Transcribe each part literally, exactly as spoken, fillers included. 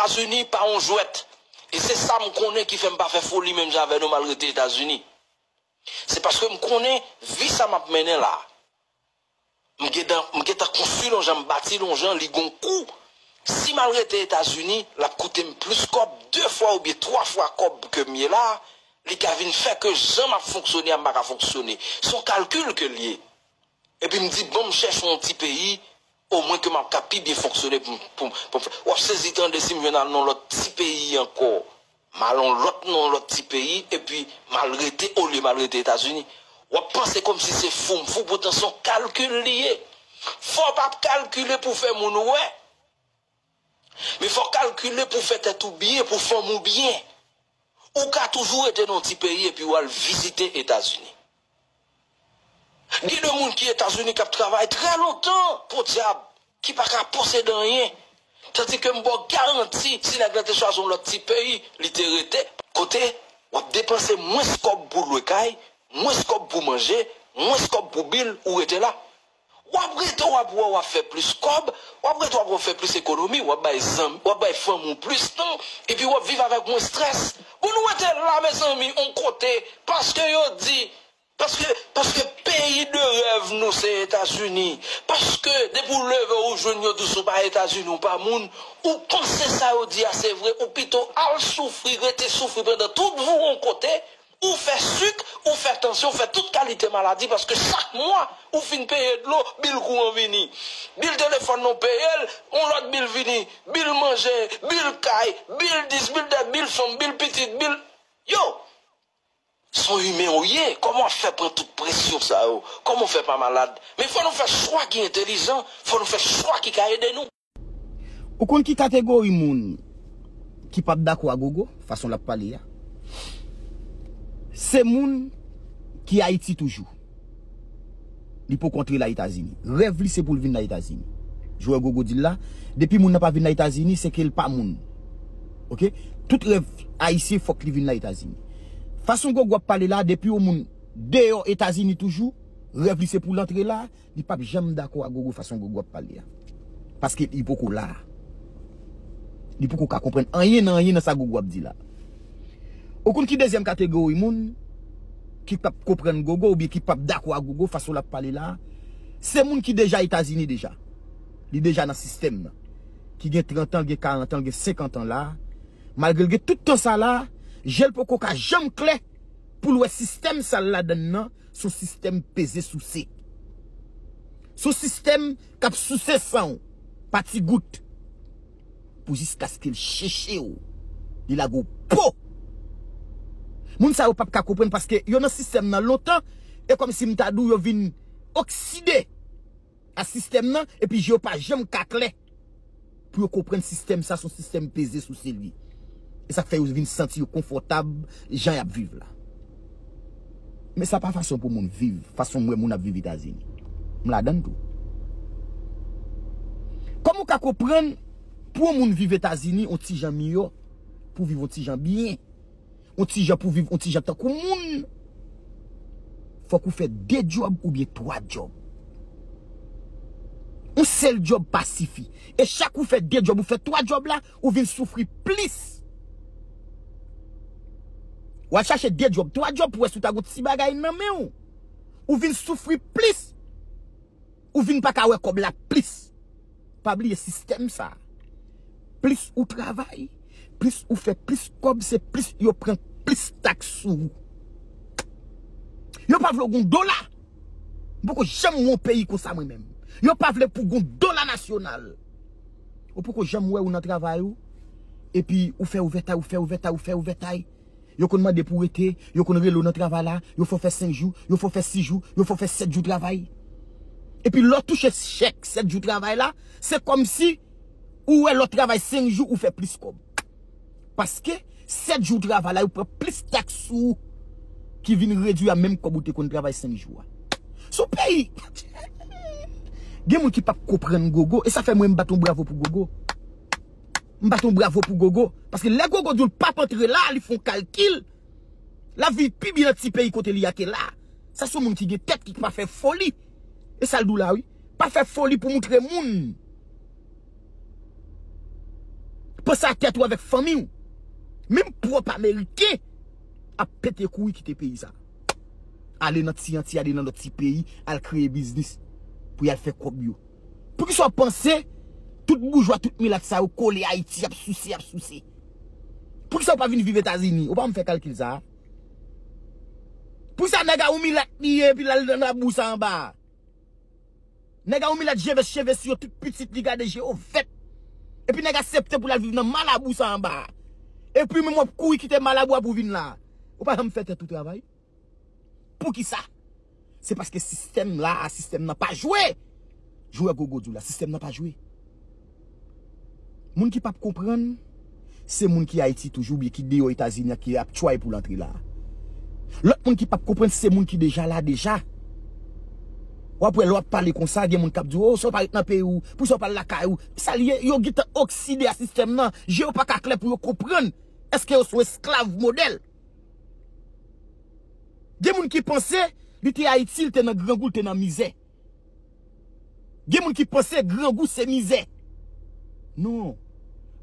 Etazini pa yon jwèt. E se sa m konnen ki fè m pa fè foli menm jan avè nou m al rete Etazini. Se paske m konnen vi sa m ap mennen la. M gentan, m gentan konstwi l yon jan, m bati l yon jan, li gon kou. Si m al rete Etazini, l ap koute m plis kòb, de fwa oubyen twa fwa kòb ke m ye la, li ka vin fè ke jan m ap fonksyone a, m pa ka fonksyone. Se yon kalkil ke l ye. Epi m di, bon, m chèche yon ti peyi, omwen ke m ap ka pi byen fonksyone pou, pou, pou m fè. W ap sezi tande si m jwenn al nan lòt ti peyi ankò. M al yon lòt nan yon lòt ti peyi, epi m al rete olye m al rete Etazini. W ap panse kòmsi se fou m fou, poutan se yon kalkil li ye. Fò w pa kalkile pou fè moun wè. Men fò w kalkile pou fè tèt ou byen, pou fanmi w byen. Ou ka toujou rete nan yon ti peyi epi w al vizite Etazini. Gen de moun ki Etazini k ap travay trè lontan, podyab, ki pa ka posede anyen. Tandike m ba w garanti, si nèg la te chwazi yon lòt ti peyi, li te rete, kote w ap depanse mwens kòb pou lwe kay, mwens kòb pou manje, mwens kòb pou bil, ou rete la. W ap rete, w ap wè w ap fè plis kòb, w ap rete, w ap wè w fè plis ekonomi, w ap bay zanmi, w ap bay fanmi w plis tan, epi w ap viv avèk mwens estrès. Bon, nou rete la, mezanmi, yon kote, paske yo di, paske, paske peyi de rèv nou, se Etazini. Paske, depi w leve, ou jwenn yo di w si w pa Etazini, ou pa moun, ou panse sa yo di a, se vre, ou pito al soufri, rete soufri pandan tout vi w yon kote, ou fè sik, ou fè tansyon, ou fè tout kalite maladi, paske chak mwa, ou fin peye dlo, bil kouran vini. Bil telefòn nan w peye l, yon lòt bil vini, bil manje, bil kay, bil dis, bil dèt, bil fanm, bil pitit, bil. Yo! Se yon imen ou ye, kòman w ap fè pran tout presyon sa yo? Kòman w fè pa malad? Men fò nou fè chwa ki entelijan, fò nou fè chwa ki ka ede nou. Ou konn ki kategori moun ki p ap dakò a Gogo, fason l ap pale a? Se moun ki Ayiti toujou. Li poko antre la Etazini. Rèv li se pou l vin la Etazini. Jan Gogo di l la, depi moun nan pa vin la Etazini, se ke l pa moun. Oke? Tout rèv ayisyen fòk li vin la Etazini. Fason Gogo ap pale la, depi yon moun deyò Etazini toujou, rèv li se pou l antre la, li p ap janm dakò ak Gogo fason Gogo ap pale a. Paske li poko la. Li poko ka konprann anyen nan anyen nan sa Gogo ap di la. Ou konn ki dezyèm kategori moun ki p ap konprann Gogo oubyen ki p ap dakò ak Gogo fason l ap pale la? Se moun ki deja Etazini deja. Li deja nan sistèm nan. Ki gen trant an, l gen karant an, l gen senkant an la. Malgre l gen tout tan sa la, je l poko ka janm klè pou l wè sistèm sa l ladann nan, se yon sistèm peze souse. Se yon sistèm k ap souse san w pa ti gout. Pou jiskaske l cheche w. Li lage w po. Moun sa yo p ap ka konprann paske yo nan sistèm nan lontan, e kòmsi m ta di w yo vin okside a sistèm nan, epi je yo pa janm ka klè pou yo konprann sistèm sa se yon sistèm peze souse li ye. E sa k fè yo vin santi yo konfòtab jan y ap viv la. Men sa pa fason pou moun viv, fason m wè moun ap viv Etazini. M ladann tou. Kòman w ka konprann pou yon moun viv Etazini yon ti jan miyò, pou viv yon ti jan byen? Yon ti jan pou viv, yon ti jan tankou moun, fòk ou fè de djòb oubyen twa djòb. Yon sèl djòb pa sifi. E chak ou fè de djòb, ou fè twa djòb la, ou vin soufri plis. W al chache de djòb, twa djòb pou wè si w ta gon ti bagay nan men w. Ou vin soufri plis. Ou vin pa ka wè kòb la plis. Pa bliye sistèm sa. Plis ou travay, plis ou fè plis kòb, se plis yo pran plis taks sou ou. Yo pa vle w gon dola. M poko janm wè yon peyi konsa mwen menm. Yo pa vle pou gon dola nasyonal. Ou poko janm wè ou nan travay ou, epi ou fè ouvètay, ou fè ouvètay, ou fè ouvètay, ou fè ouvètay. Yo konn mande pou w rete, yo konn rele w nan travay la, yo fè w fè senk jou, yo fè w fè sis jou, yo fè w fè sèt jou travay. Epi lè w touche chèk sèt jou travay la, se kòmsi ou wè lè w travay senk jou, ou fè plis kòb. Paske sèt jou travay la, yo pran plis taks sou ou ki vin redwi a menm kòb ou te konn travay senk jou a. Se yon peyi. Gen moun ki p ap konprann Gogo, e sa fè mwen m bat yon bravo pou Gogo. M bat yon bravo pou Gogo. Paske lè Gogo di w l p ap antre la, li fè yon kalkil. L ap viv pi byen nan ti peyi kote li a ke la. Sa se yon moun ki gen tèt, ki pa fè foli. E sa l di w la, wi. Pa fè foli pou moutre moun. Panse a tèt ou avèk fanmi w. Menm pwòp Ameriken ap pete kouri kite peyi sa. Ale nan ti Anti, ale nan lòt ti peyi, al kreye biznis pou y al fè kòb yo. Poukisa w panse tout boujwa, tout milat sa yo kole Ayiti, y ap souse, y ap souse? Poukisa w pa vin viv Etazini? Ou pa janm fè kalkil sa a? Poukisa nèg a yon milat li ye, epi l al nan labou sa anba a? Nèg a yon milat, je vès, cheve si yo tout pitit, li gade je yo vèt. Epi nèg aksepte pou l al viv nan malabou sa anba a. Epi menm w ap kouri kite malabou a pou vin la. Ou pa janm fè tèt ou travay. Poukisa? Se paske sistèm la a, sistèm nan pa jwe. Jwè gogo di w la, sistèm nan pa jwe. Moun ki p ap konprann, se moun ki Ayiti toujou, oubyen ki deyò Etazini an, ki ap try pou l antre la a. Lòt moun ki p ap konprann, se moun ki deja la deja. W ap wè, lè w ap pale konsa, gen moun k ap di w, "O, sa w pa ret nan peyi w, poukisa w pa al lakay ou?" Sa l ye, yo gentan okside a sistèm nan. Je yo pa ka klè pou yo konprann. Èske yo se yon esklav modèl? Gen moun ki panse li te Ayiti, li te nan grangou, li te nan mizè. Gen moun ki panse grangou se mizè. Non.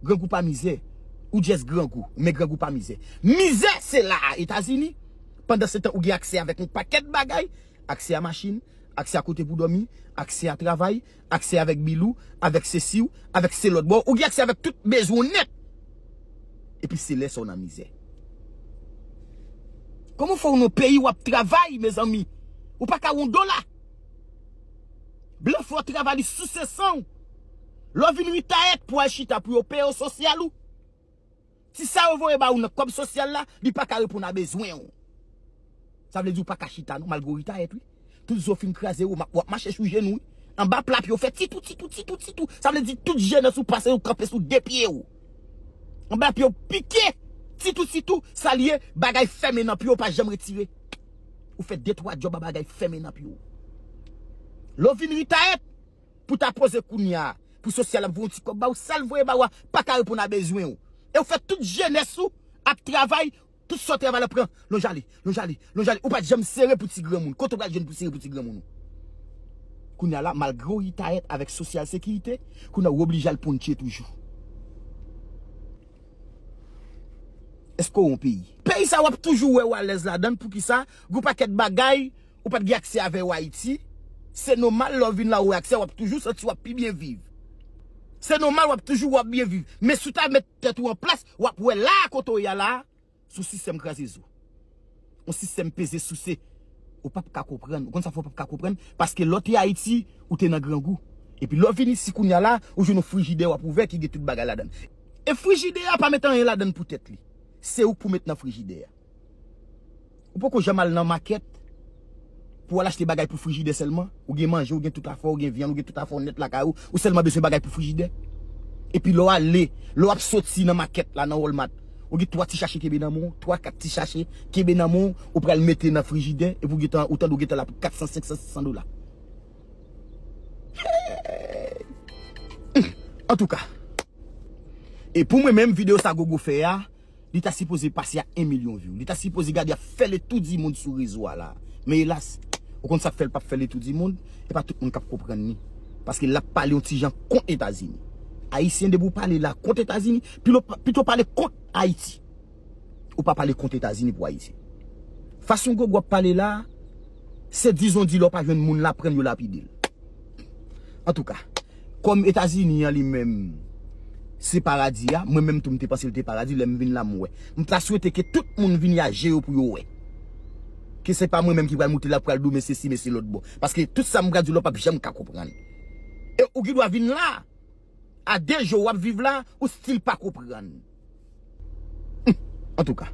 Grangou pa mizè. Ou just grangou, men grangou pa mizè. Mizè se la a Etazini. Pandan se tan ou gen aksè avèk yon pakèt bagay, aksè a machin, aksè a kote pou dòmi, aksè a travay, aksè avèk bil ou, avèk sesi w, avèk se lòt bò, ou gen aksè avèk tout bezwen w nèt. Epi se lè sa w nan mizè. Kòman fè w nan peyi w ap travay, mezanmi? Ou pa ka yon dola. Blan fè w travay, li souse san w. Lè w vin retayèt pou al chita pou yo peye w sosyal ou. Ti sa yo voye ba ou nan kòb sosyal la, li pa ka reponn a bezwen w. Sa vle di ou pa ka chita non, malgre w retayèt wi. Tout zo fin kraze ou, w ap mache sou jenou wi. Anba pla pye w fè titou, titou, titou, titou. Sa vle di tout jenès ou pase ou kanpe sou de pye w. Anba pye w pike, titou, titou, sa l ye, bagay fèmen nan pye w, pa janm retire. Ou fè de twa djòb a bagay fèmen nan pye w. Lè w vin retayèt, pou ta poze kounye a, pou sosyal ap voye yon ti kòb ba ou, sa l voye ba ou a, pa ka reponn a bezwen w. E w fè tout jenès ou ap travay, tout sa w travay la pran, lonj ale, lonj ale, lonj ale. Ou pa t janm sere pou ti granmoun. Kote w pral jwenn pou sere pou ti granmoun ou? Kounye a la, malgre w retayèt avèk sosyal sekirite, kounye a w oblije al pontche toujou. Èske w yon peyi? Peyi sa w ap toujou wè w alèz ladan l, poukisa? Gon pakèt bagay ou pa t gen aksè avè yo Ayiti. Se nòmal lè w vin la ou wè aksè, w ap toujou santi w ap pi byen viv. Se nòmal w ap toujou w ap byen viv. Men si w ta met tèt ou an plas, w ap wè la a kote w ye a la a, se yon sistèm kraze zo. Yon sistèm peze souse. Ou p ap ka konprann. Ou konn sa fè w p ap ka konprann? Paske lè w te Ayiti, ou te nan grangou. Epi lè w vin isi kounye a la, ou jwenn yon frijidè w ap ouvè ki gen tout bagay ladan l. E frijidè a pa met anyen ladan l pou tèt li. Se ou k pou met nan frijidè a. Ou poko janm al nan makèt pou w al achte bagay pou frijidè sèlman. Ou gen manje, ou gen tout afè, ou gen vyann, ou gen tout afè w nèt lakay ou. Ou sèlman bezwen bagay pou frijidè. Epi lè w ale, lè w ap soti nan makèt la, nan Walmart, ou gen twa ti chache kenbe nan men w, twa, kat ti chache kenbe nan men w, ou pral mete nan frijidè, epi w gentan, ou tande w gentan la pou kat san, senk san, sis san dola. Antouka, e pou mwen menm, videyo sa Gogo fè a, li ta sipoze pase a en milyon view. Li ta sipoze gade ap fè le tour du monde sou rezo a la. Men elas, ou konn sa k fè l p ap fè le tour du monde? E pa tout moun k ap konprann li. Paske l ap pale yon ti jan kont Etazini. Ayisyen, depi w pale la kont Etazini, pito, pito pale kont Ayiti. Ou pa pale kont Etazini pou Ayisyen. Fason Gogo ap pale la, se dizon di lè w pa jwenn moun la, pran l, yo lapide l. Antouka, kòm Etazini an li menm, se paradi a, mwen menm tou m te panse l te paradi, lè m vin la m wè. M ta swete ke tout moun vini a je yo pou yo wè. Ke se pa mwen menm ki pral moute la, pral di w men sesi, men se lòt bò. Paske tout sa m pral di w la, w p ap janm ka konprann. E ou gen dwa vin la, a de jou w ap viv la, ou still pa konprann. Antouka,